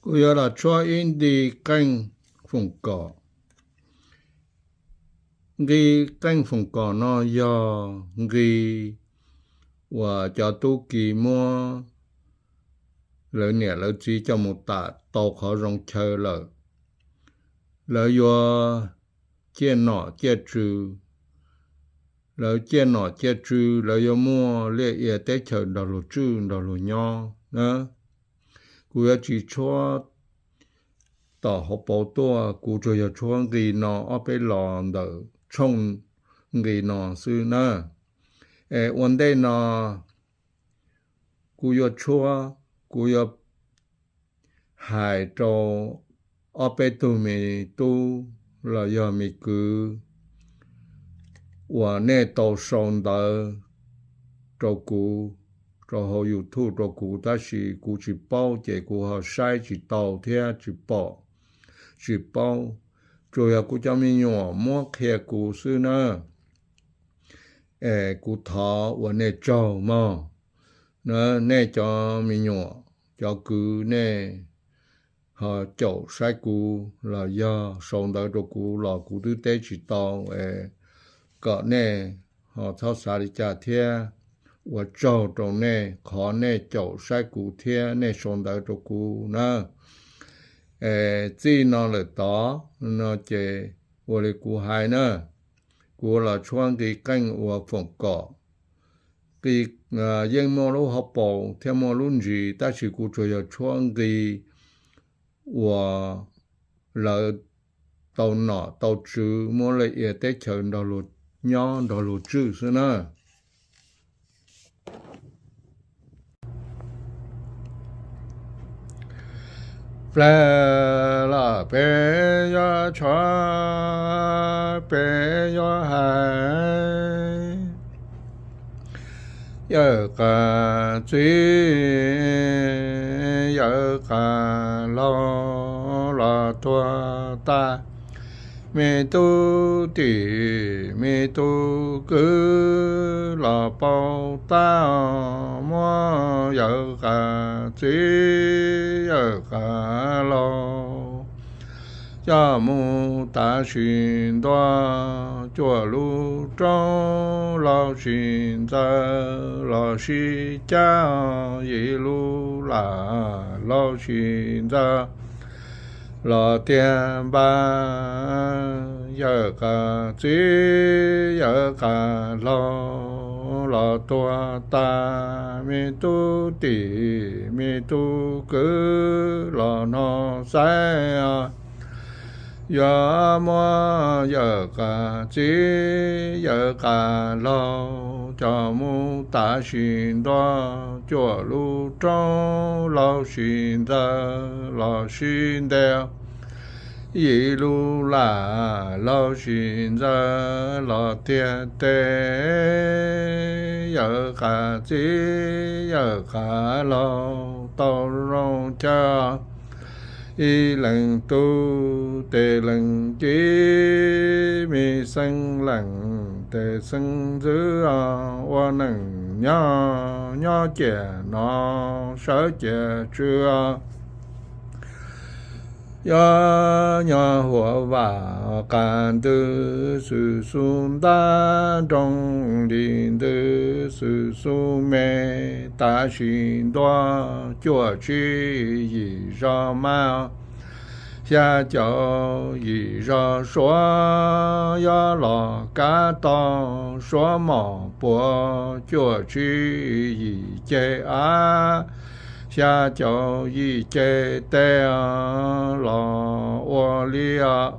Kuv yuav los tshuab ib nqi qeej foom kom. Nqi qeej foom kom no yog nqi uas cov tub ki muab lawv niam lawv txiv coj mus tam tau qhov zoo chaw lawm, lawv yuav ciaj nom ciaj tswv. Lawv ciaj nom ciaj tswv, lawv yuav muaj liaj ia teb chaws nrog luag tswj nrog luag nyob na. Kuv yuav tsis tshuab tom hauv paus tuaj, kuv tsuas yog tshuab nqi no ob peb los ntawm tshooj nqi no xwb na. Es ua ntej no kuv yuav tshuab, kuv yuav hais rau ob peb tug me tub los yog me kwv uas nej tau sau ntawv rau kuv, rau hauv YouTube rau kuv, tab sis kuv tsis paub ces kuv ho saib tsis tau thiab tsis pom, tsis paub. Tsuas yog kuv cov me nyuam muab qhia kuv xwb na. Es kuv thov ua nej tsaug mog. Nej cov me nyuam, cov kwv nej ho caum saib kuv los yog sau ntawv rau kuv los kuv twb teb tsis tau, es kom nej ho txhob xav li cas thiab. Ua tsaug rau nej qhov nej caum saib kuv thiab nej sau ntawv rau kuv na. Es txij no lawm tod no ces ua li kuv hais na, kuv los tshuab nqi qeej uas foom kom. Nqi yeej muaj lub hauv paus thiab muaj lub ntsis, tab sis kuv tsuas yog tshuab nqi uas lawv tau nom tau tswv muab liaj ia teb chaws nrog luag nyob nrog luag tswj xwb na. Plag los peb yuav tshuab, peb yuav hais. Yawm qas txiv, yawm qas laug los tuag tas, me tub tim me tub kwv los paub tab, muab yawm qas txiv yawm qas laug coj mus tav sim ntua cuaj lub roob, laug sim ntxaws los sib cab, yim lub lam laug sim ntxaws los tiag npab. Yawm qas txiv yawm qas laug los tuag tas, me tub tim me tub kwv los no xaiv, yuav muab yawm qas txiv yawm qas laug coj mus tav sim ntua cuaj lub roob, laug sim ntxaws los sib ntev, yim lub lam laug sim ntxaws los tiag tes. Yawm qas txiv yawm qas laug tau zoo chaw, ib leeg tub tes leeg ci, me xeeb leej tes xeeb ntxwv, ua neej nyob nyob ciam no sawv ciam tswv. Yuav nyob huam vam qas ntws xwm xub ntab, nroo li ntws xwm xub me, tav sim ntua cuaj tsib yim zos mas, xya caum yim zos suav, yuav los kav tau suav mom puav cuaj tsib yim ceg av, xya caum yim ceg teb los ua li os.